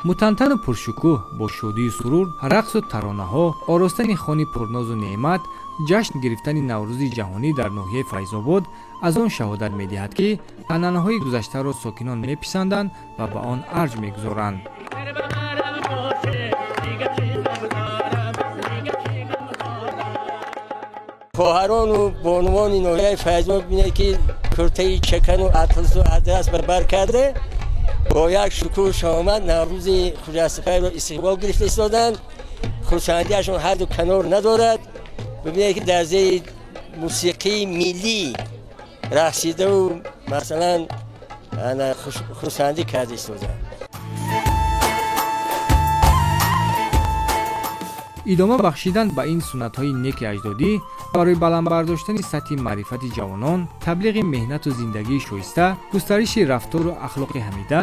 Мутантану пуршукӯҳ бо шодию сурур, рақсу таронаҳо, оростани хони пурнозу неъмат, ҷашн гирифтани Наврӯзи ҷаҳонӣ дар ноҳияи Файзобод аз он шаҳодат медиҳад, ки анъанаҳои гузаштаро сокинон меписанданд ва ба он арҷ мегузоранд. Хоҳарону бонувони ноҳияи Файзобод бинед, ки куртаи чакану атласу адрас ба бар карда, бо як шукӯҳу шаҳомат Наврӯзи хуҷастапайро истиқбол гирифта истоданд. Хурсандиашон ҳадду канор надорад. Бибинед, ки дар зери мусиқии миллӣ рақсидаву масалан хурсандӣ карда истоданд. Идома бахшидан ба ин суннатҳои неки аҷдодӣ барои баланд бардоштани сатҳи маърифати ҷавонон, таблиғи меҳнату зиндагии шоиста, густариши рафтору ахлоқи ҳамида,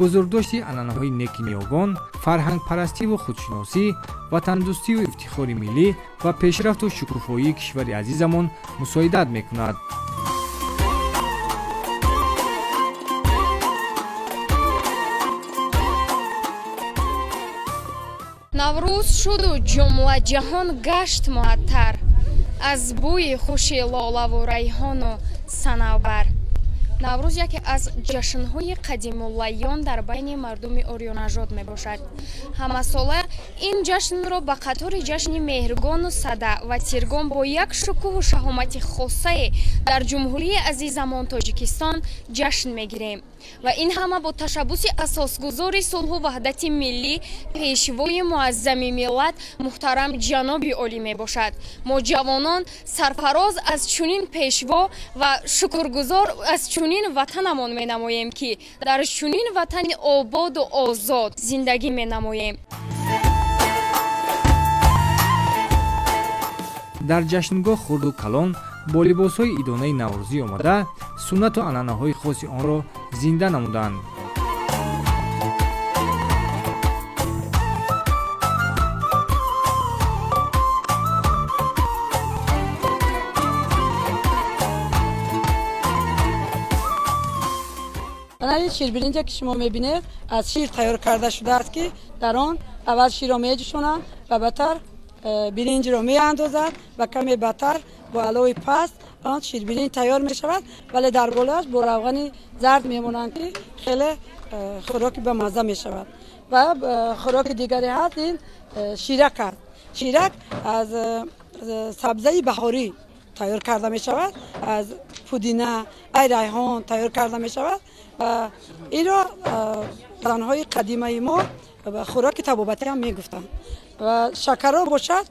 бузургдошти анъанаҳои неки ниёгон, фарҳангпарастиву худшиносӣ, ватандӯстиву ифтихори миллӣ ва пешрафту шукуфоии кишвари азизамон мусоидат мекунад. Наврӯз шуду ҷумла ҷаҳон гашт муаттар аз бӯи хуши лолаву райҳону санавбар. Наврӯз яке аз ҷашнҳои қадимулайён дар байни мардуми ориёнажод мебошад. Ҳамасола ин ҷашнро ба қатори ҷашни Меҳргону Сада ва Тиргон бо як шукӯҳу шаҳомати хосае дар ҷумҳурии азизамон Тоҷикистон ҷашн мегирем. Ва ин ҳама бо ташаббуси асосгузори сулҳу ваҳдати миллӣ, пешвои муаззами миллат муҳтарам ҷаноби олӣ мебошад. Мо ҷавонон сарфароз аз чунин пешво ва шукргузор аз чунин ватанамон менамоем, ки дар чунин ватани ободу озод зиндагӣ менамоем. Дар ҷашнгоҳ хурду калон бо либосҳои идонаи наврӯзӣ омада, суннату анъанаҳои хоси онро зинда намуданд. Ин ширбиринҷе, ки шумо мебинед, аз шир тайёр карда шудааст, ки дар он аввал ширро меҷӯшонанд ва баъдтар биринҷро меандозанд ва каме баъдтар бо алови паст он ширбиринҷ тайёр мешавад, вале дар болоаш бо равғани зард мемонанд, ки хеле хӯроки бамазза мешавад. Ва хӯроки дигаре ҳаст, ин ширак аст. Ширак аз сабзаи баҳорӣ тайёр карда мешавад, аз пудина, ай райҳон тайёр карда мешавад. Ва инро занҳои қадимаи мо хӯроки табобатӣ ҳам мегуфтанд. Ва шакароб бошад,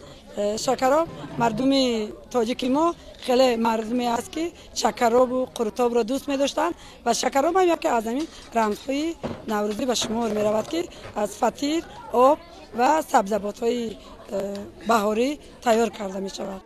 шакароб мардуми тоҷики мо хеле мардуме аст, ки шакаробу қурутобро дӯст медоштанд ва шакароб ҳам яке аз ҳамин рамзҳои наврӯзӣ ба шумор меравад, ки аз фатир, об ва сабзаботҳои баҳорӣ тайёр карда мешавад.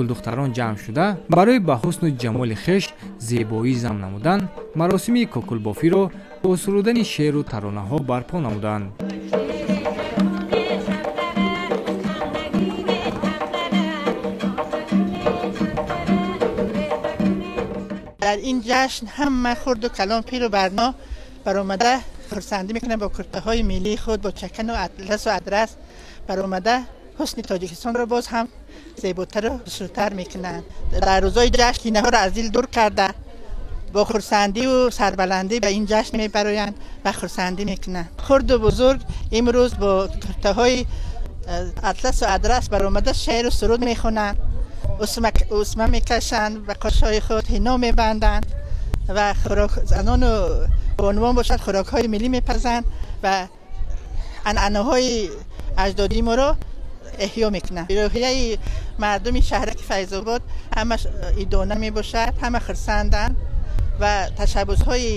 Кокулдухтарон ҷамъ шуда барои ба ҳусну ҷамоли хеш зебоӣ зам намудан маросими кокулбофиро бо сурудани шеъру таронаҳо барпо намуданд. Дар ин ҷашн ҳама хурду калон, пиру барно баромада хурсандӣ мекунанд бо куртаҳои миллии худ, бо чакану атласу адрас баромада ҳусни Тоҷикистонро боз ҳам зеботару хушрӯтар мекунанд. Дар рӯзҳои ҷашн кинаҳоро аз дил дур карда бо хурсандиву сарбаландӣ ба ин ҷашн мебароянд ва хурсандӣ мекунанд. Хурду бузург имрӯз бо куртаҳои атласу адрас баромада шеъру суруд мехонанд, усма мекашанд, ба қошҳои худ ҳино мебанданд ва занону бонувон бошад хӯрокҳои миллӣ мепазанд ва анъанаҳои аҷдодии моро эҳё мекунанд. Рӯҳияи мардуми шаҳраки Файзобод ҳама идона мебошад, ҳама хурсанданд ва ташаббусҳои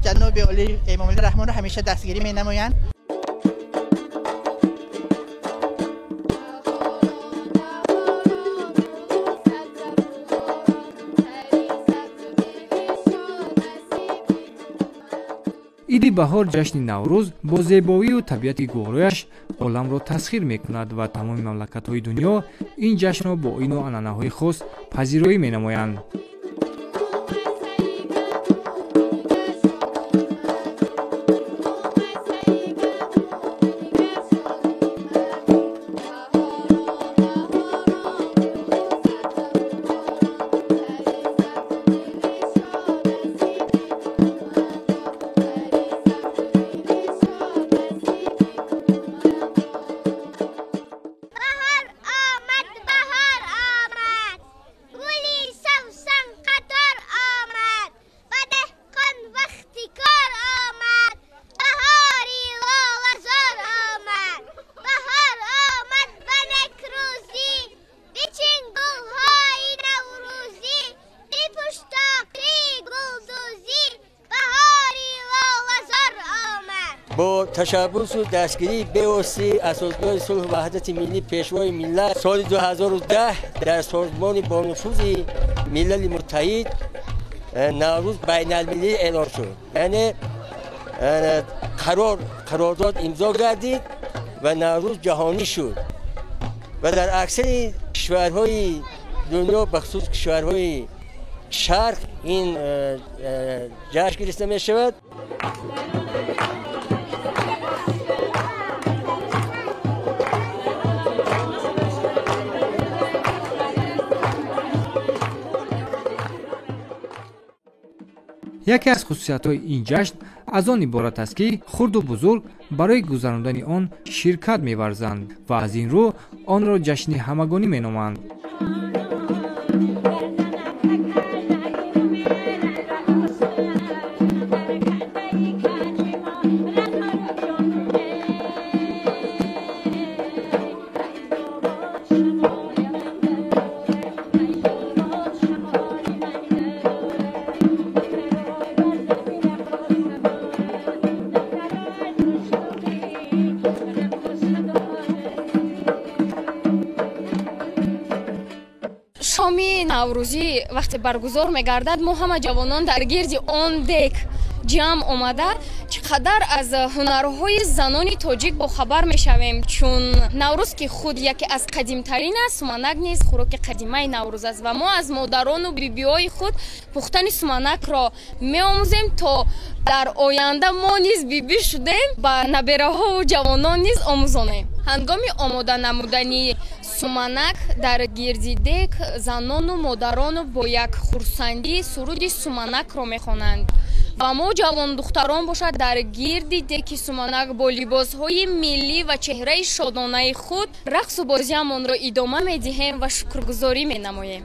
ҷаноби олӣ Эмомалӣ Раҳмонро ҳамеша дастгирӣ менамоянд. Иди баҳор, ҷашни Наврӯз бо зебоию табиати гуворояш оламро тасхир мекунад ва тамоми мамлакатҳои дунё ин ҷашнро бо оину анъанаҳои хос пазироӣ менамоянд. Бо ташаббусу дастгирии бевоситаи Асосгузори сулҳу ваҳдати миллӣ, Пешвои миллат, соли 2010 дар Созмони бонуфузи Милали Муттаҳид Наврӯз байналмилалӣ эълон шуд. Яъне қарордод имзо гардид ва Наврӯз ҷаҳонӣ шуд ва дар аксари кишварҳои дунё, бахусус кишварҳои шарқ, ин ҷашн гирифта мешавад. Яке аз хусусиятҳои ин ҷашн аз он иборат аст, ки хурду бузург барои гузарондани он ширкат меварзанд ва аз ин рӯ онро ҷашни ҳамагонӣ меноманд. Шоми наврӯзӣ вақте баргузор мегардад, мо ҳама ҷавонон дар гирди он дек ҷамъ омада чӣ қадар аз ҳунарҳои занони тоҷик бохабар мешавем, чун Наврӯз ки худ яке аз қадимтарин аст, суманак низ хӯроки қадимаи Наврӯз аст ва мо аз модарону бибиҳои худ пухтани суманакро меомӯзем, то дар оянда мо низ бибӣ шудем, ба набераҳову ҷавонон низ омӯзонем. Ҳангоми омода намудани суманак дар гирди дек занону модарону бо як хурсандӣ суруди суманакро мехонанд ва мо ҷавондухтарон бошад дар гирди деки суманак бо либосҳои миллӣ ва чеҳраи шодонаи худ рақсу бозиамонро идома медиҳем ва шукргузорӣ менамоем.